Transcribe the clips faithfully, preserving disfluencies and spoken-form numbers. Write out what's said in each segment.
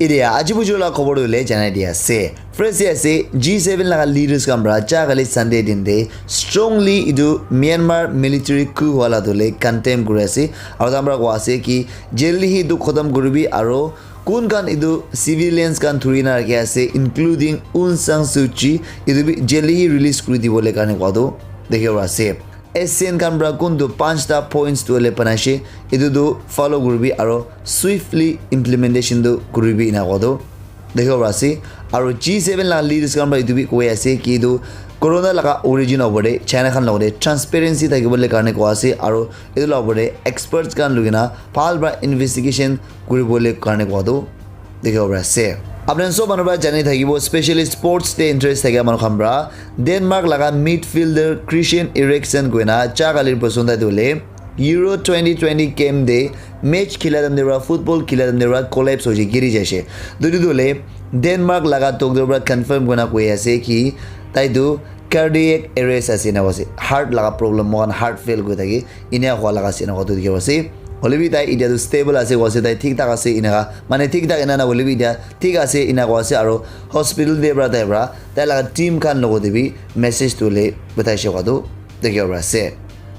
Dia aji bujur la khobor tu le janai dia ase. First day ase, G seven laga leaders khan pra ja kali Sunday din de strongly idu Myanmar military coup wala tu le condemn kuri ase. Aru tamra kwa ase ki jaldi hi idu khotam kuribi aru kun khan idu civilians khan thuri na rakhi ase, including Aung San Suu Kyi, idu bi jaldi hi release kuri dibo le karne kwa tu dekhibo ase. ASEAN khan pra kun tu panchta points tu le banai she, idu tu follow kuribi aru swiftly implementation tu kuribi ina kwa tu dekhibo ase. Aru G seven la leaders khan pra idu bi koi ase ki idu corona laga origin over de China khan logote transparency thakibo le karne kwa ase aru idu la over de experts khan lugina bhal pra investigation kuribo le karne kwa tu dekhibo pari ase. Apni sob manu pra jani thakibo, specially sports te interest thakia manu khan pra Denmark laga midfielder Christian Eriksen koina ja kali person tai dole Euro twenty twenty game de match khila dem de pra football khila dem de pra collapse hoise giri jaise. Dudu dole Denmark laga doctor pra confirm koina koi ase ki tai tu cardiac arrest ase na ase, heart laga problem, mohan heart fail koi thaki ina hua laga ase na kotu dikhi ase. Hoile bi tai itia tu stable ase koa ase, tai thik thak ase ina ka, mane thik thak ina na hoile bi itia thik ase ina koa ase. Aro hospital de pra tai pra tai laga team khan logo de bi message tu le batai she koa tu dikhi ase.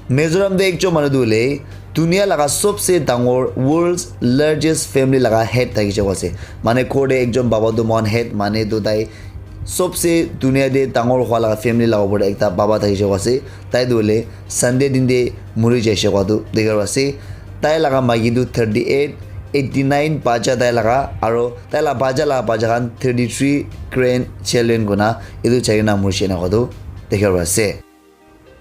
Mizoram de ekjon manu tu le dunia laga sobse dangor, world's largest family laga head thaki she koa ase. Mane ghor de ekjon baba tu mohan head mane tu tai sobse dunia de dangor hua laga family laga opor de ekta baba thaki she koa ase. Tai tu hoile Sunday din de muri jaise koa tu dikhi ase. Tai laga maiki tu thirty eight, eighty nine bacha tai laga, aro tai laga bacha laga bacha khan thirty three grand children kona etu chai kena murishe na koa tu dikhi ase.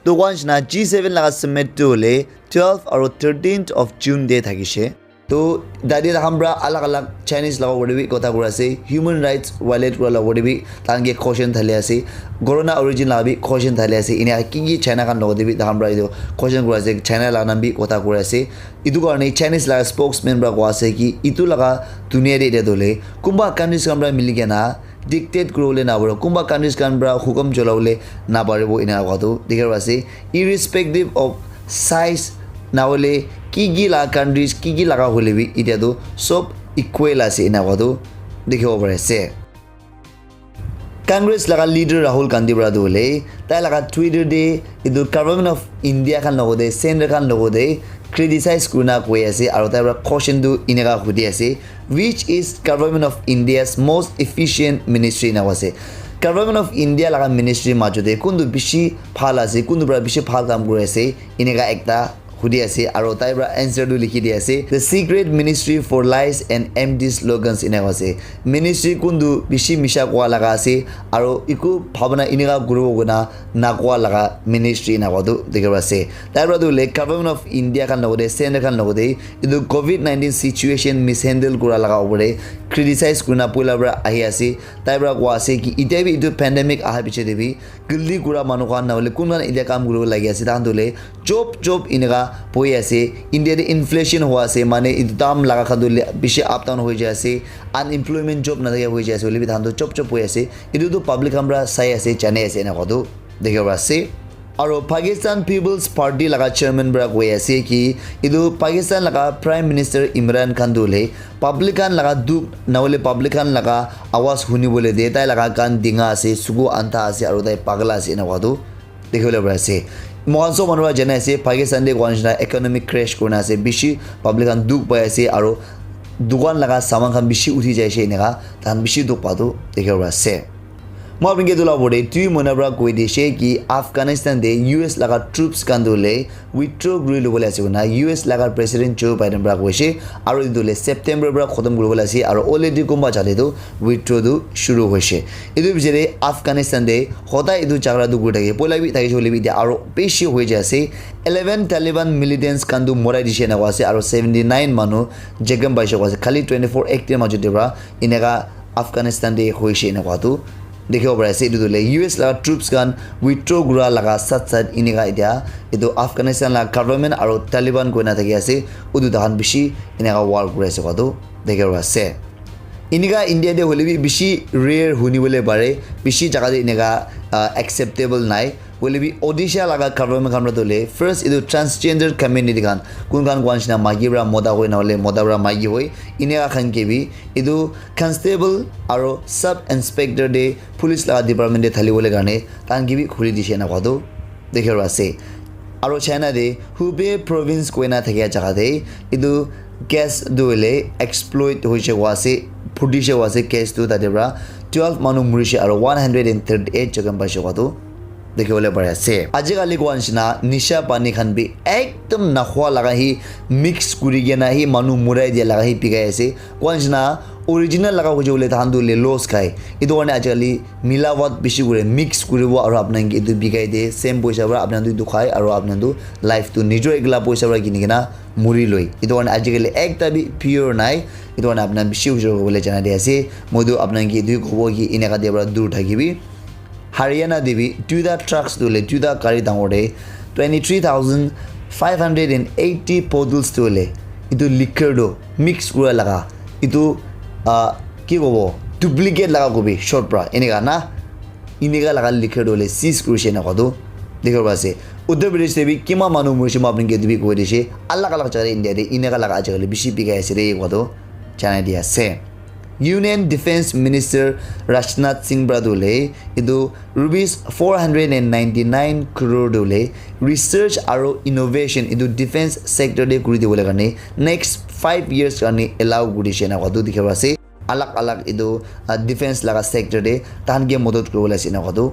Dukan nishina G seven laga summit tu hoile twelve aro thirteenth of June de thakishe. To tate takhan pra alak alak Chinese laga opor te bi kotha kuri ase, human rights violate kura la opor te bi takhan ke question thali ase, corona origin laga bi question thali ase, enia ki ki China khan logo te bi takhan pra etu question kuri ase, China laga naam bi kotha kuri ase. Etu karne Chinese laga spokesman pra koa ase ki etu laga dunia te etia tu hoile kunba countries khan pra mili kena dictate kuribole na pare, kunba countries khan pra hukum cholabole na paribo ena koa tu dikhi ase. Irrespective of size, na hoile ki ki laga countries, ki ki laga hoile bi etia tu sob equal ase ena koa tu dikhibo pari ase. Congress laga leader Rahul Gandhi para tu hoile tai laga Twitter te etu government of India khan logo te, center khan logo te criticize kurina koi ase, aro tai para question tu eneka hudi ase, "Which is government of India's most efficient ministry?" ena koi ase. Government of India laga ministry majo te kuntu bishi bhal ase, kuntu para bishi bhal kam kuri ase, eneka ekta hudi ase, aro tai para answer tu likhi di ase, "The secret ministry for lies and empty slogans," ena koi ase. Ministry kuntu bishi misha koa laga ase, aro eku bhabana eneka kuribo koina na koa laga ministry ena koa tu dikhi pai ase. Tai para tu hoile government of India khan logote, center khan logote etu covid nineteen situation mishandle kura laga opor te criticize kurina poila para ahi ase. Tai para koa ase ki etia bi etu pandemic aha piche te bi galti kura manu khan na hoile kun khan etia kam kuribo lagi ase, tai khan tu hoile chop chop eneka bohi ase. India te inflation hua ase, mane etu dam laga khan tu hoile bishi up down hoi jai ase, unemployment, job na thakia hoi jai ase, hoile bi tai khan tu chop chop bohi ase. Etu tu public khan para sai ase, jane ase ena koa tu dikhi pai ase. Aro Pakistan People's Party laga chairman para koi ase ki etu Pakistan laga Prime Minister Imran Khan tu hoile public khan laga dukh na hoile public khan laga awaz huni bole de tai laga kan dinga ase, suku antha ase, aro tai pagla ase ena koa tu dikhi bole pari ase. Moikhan sob manu para jane ase Pakistan te koa nishina economic crash kurina ase, bishi public khan dukh pai ase, aro dukan laga saman khan bishi uthi jai ase, eneka tai khan bishi dukh pa tu dikhi bole pari ase. Moi apni ke etu la opor te tui mohina para koi di ase ki Afghanistan te U S laga troops khan tu hoile withdraw kuri lobole ase koina U S laga President Joe Biden para koise, aro etu hoile September para khotom kuribole ase, aro already kunba jate tu withdraw tu shuru hoise. Etu piche te Afghanistan te hodai etu jhagara tu kuri thake, poila bi thakise hoile bi etia aro bishi hoi jai ase. Eleven Taliban militants khan tu morai dise ena koa ase, aro seventy nine manu jekham paise koa ase, khali twenty four active majo te para eneka Afghanistan te hoise ena koa tu dikhibo pari ase. Etu tu hoile U S laga troops khan withdraw kura laga sat sat eneka etia etu Afghanistan laga government aro Taliban koina thaki ase, utu tai khan bishi eneka war kuri ase koa tu dikhibo pari ase. Eneka India te hoile bi bishi rare huni bole pare, bishi jaga te eneka ah, acceptable nai. Hoile bi Odisha laga government khan para tu hoile first etu transgender community khan, kun khan koa nishina maiki para mota hoi na hoile mota para maiki hoi, eneka khan ke bi etu constable aro sub inspector te police laga department te thali bole karne tahan ke bi khuli dishe ena koa tu dikhi ase. Aro China te Hubei province koina thakia jaga te etu gas tu hoile exploit hoishe koa ase, phutishe koa ase gas tu tate para twelve manu murishe aro one hundred and thirty eight jokhom paishe koa tu dikhi bole pari ase. Ajikali koa nishina nisha pani khan bi ekdom nakhwa laga hi mix kuri kena hi manu murai dia laga hi bikai ase. Koa nishina original laga hoishe koile tahan tu hoile loss khai. Etu karne ajikali milawat bishi kure, mix kuribo aro apna ke etu bikai de, same poisa para apna tu etu khai aro apna tu life tu nijor ekla poisa para kini kena muri loi. Etu karne ajikali ekta bi pure nai. Etu karne apna bishi hujor hoile jana de ase. Moi tu apna ke etu kobo ki eneka de para dur thakibi. Haryana te bi duita trucks tu hoile duita gari dangor te twenty three thousand five hundred and eighty bottles tu hoile etu liquor tu mix kura laga etu ah, ki kobo duplicate laga kobi short pra eneka na eneka laga liquor tu hoile seize kurishe ena koa tu dikhibo pari ase. Uttar Pradesh te bi kima manu murishe moi apni ke etu bi koi dishe, alag alag jaga te India te eneka laga ajikali bishi bikai ase de koa tu janai di ase. Union Defence Minister Rajnath Singh para tu hoile etu rupees four hundred and ninety nine crore tu hoile research aro innovation etu defence sector te kuri dibole karne next five years karne allow kuri dishe ena koa tu dikhibo pari ase. Alag alag etu ah, defence laga sector te tahan ke madad kuribole ase ena koa tu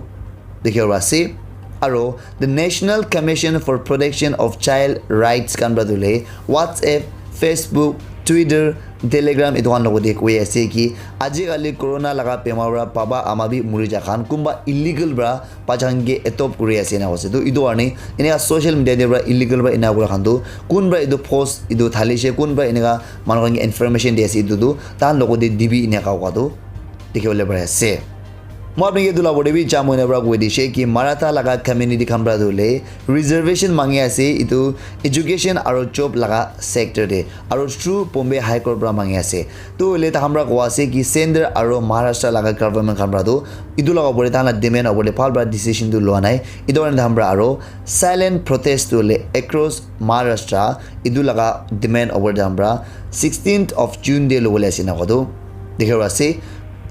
dikhibo pari ase. Aro the National Commission for Protection of Child Rights khan para tu hoile WhatsApp, Facebook, Twitter, Telegram etu khan logot te koi ase ki ajikali corona laga bemar para baba ama bi muri ja khan kunba illegal para bacha khan ke adopt kuri ase ena koa ase. To etu karne eneka social media te para illegal para ena kura khan tu kun para etu post etu thalishe, kun para eneka manu khan ke information di ase etu tu tahan logot te dibi eneka koa tu dikhi bole pari ase. Moi apni ke etu la opor te bi jam hoina para koi dishe ki Maratha laga community khan para tu hoile reservation mangi ase etu education aro job laga sector te aro through Bombay High Court para mangi ase. Tu hoile tahan para koa ase ki center aro Maharashtra laga government khan para tu etu laga opor te tahan la demand opor te bhal para decision tu lua nai. Etu karne tahan para aro silent protest tu hoile across Maharashtra etu laga demand opor te tahan para sixteenth of June te lobole ase ena koa tu dikhibo pari ase.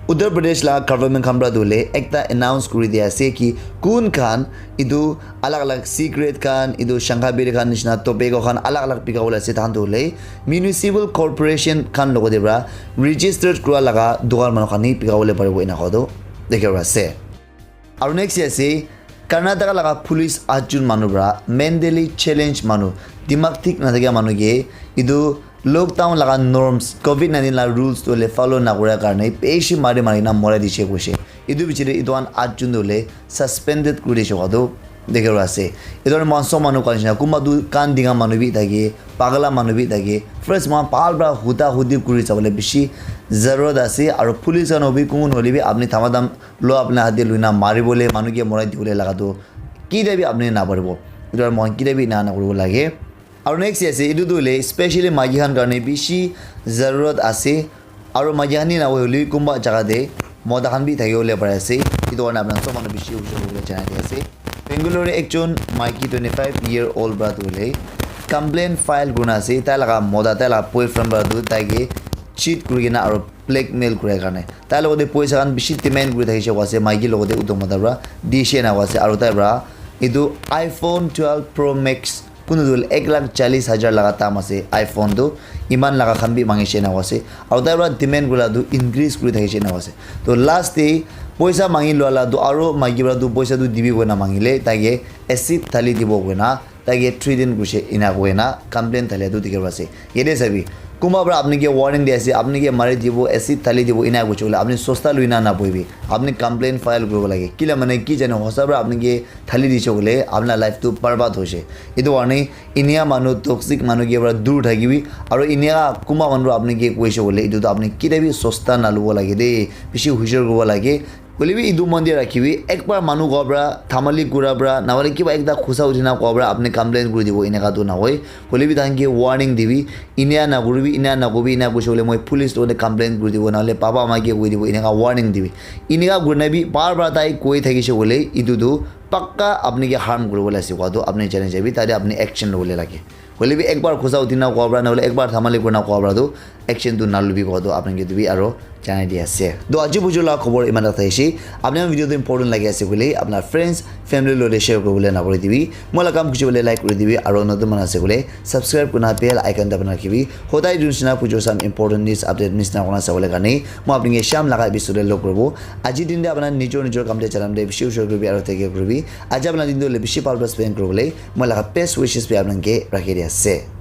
Uttar Pradesh laga government khan para tu hoile ekta announce kuri dia ase ki kun khan etu alag alag cigarette khan, etu shankha biri khan nishina tobacco khan alag alag bika bole ase tahan tu hoile municipal corporation khan logot te para registered kura laga dukan manu khan hi bika bole paribo ena koa tu dikhibo pari ase. Aro next ase Karnataka laga police atjun manu para mentally challenge manu, dimag thik nathakia manu ke etu lockdown laga norms, covid nineteen laga rules tu hoile follow nakura karne bishi mari mari na morai dishe koishe. Etu bichari etu khan atjun tu hoile suspended kuri dishe koa tu dikhibo pari ase. Etu karne moikhan sob manu koa nishina kunba tu kan dinga manu bi thake, pagala manu bi thake. First moikhan bhal para huda hudi kuri sabole bishi zarurat ase. Aro police khan hobi kun hoile bi apni dhamadham lo apna hath te luina maribole manu ke morai dibole laga tu ketiya bi apni naparibo. Etu karne moikhan ketiya bi ena nakuribo lage. Aro next ase etu tu hoile specially maiki khan karne bishi zarurat ase. Aro maiki khan hi nahoi hoile kunba jaga te mota khan bi thaki bole pari ase. Etu karne apna sob manu bishi hujor hoile janai di ase. Bangalore te ekjon maiki twenty five year old para tu hoile complaint file kurina ase tai laga mota tai laga boyfriend para tu tai ke cheat kuri kena aro blackmail kura karne tai logot te poisa khan bishi demand kuri thakishe koa ase maiki logot te utu mota para dishe ena koa ase aro tai para etu iPhone twelve Pro Max kunu tu ek lakh chalis hajar laga dam ase iPhone tu eman laga khan bi mangishe ena koa ase aro tai para demand kura tu increase kuri thakishe ena koa ase to last te poisa mangi lua la tu aro maiki para tu poisa tu dibi koina mangile tai ke acid thali dibo koina tai ke threaten kurishe ena koina complaint thalia tu dikhi pai ase. Yate sabi, kunba para apni ke warning di ase, apni ke mari dibo, acid thali dibo, ena kurishe koile apni sosta lui na nabohibi. Apni complaint file kuribo lage. Kila mane ki jane hosa para apni ke thali dishe koile apna life tu barbad hoishe. Etu karne enia manu toxic manu ke para dur thakibi. Aru enia kunba manu para apni ke koishe koile etu tu apni ketiya bi sosta nalubo lage de. Bishi hujor kuribo lage. Hoile bi etu mon te rakhibi, ekbar manu koa para, dhamali kura para, nahole kiba ekta khusa uthi na koa para apni complain kuri dibo, eneka tu nahoi. Hoile bi tahan ke warning dibi, enia nakuribi, enia nakobi, enia kurishe koile moi police logot te complain kuri dibo, nahole baba ama ke koi dibo, eneka warning dibi. Eneka kurina bi bar bar tai koi thakishe koile, etu tu Pakka apni ke harm kuribole ase koa tu apni jane jabi, tate apni action lobole lage. Hoile bi ekbar khusa uthi na koa pra, nahole ekbar dhamali kurina koa pra tu action tu nalubi koa tu apni ke tu bi aro janai di ase. To aji buju la khobor iman ta thaise. Apni khan video tu important lagi ase koile apna friends, family logote share kuribole napahori dibi. Moi la kam khushi hoile like kuri dibi, aro notun manu ase koile subscribe kurina bell icon dabana rakhibi. Hodai etu nisina buju sam important news update miss nakura sabole karne moi apni ke sham laga episode te log kuribo. Aji din te apna nijor nijor kam te janam te bishi ushor kuribi aro take care kuribi. Aji apna din tu le bishi bhal para spend kuribole moi laga best wishes bi apna ke rakhi di ase.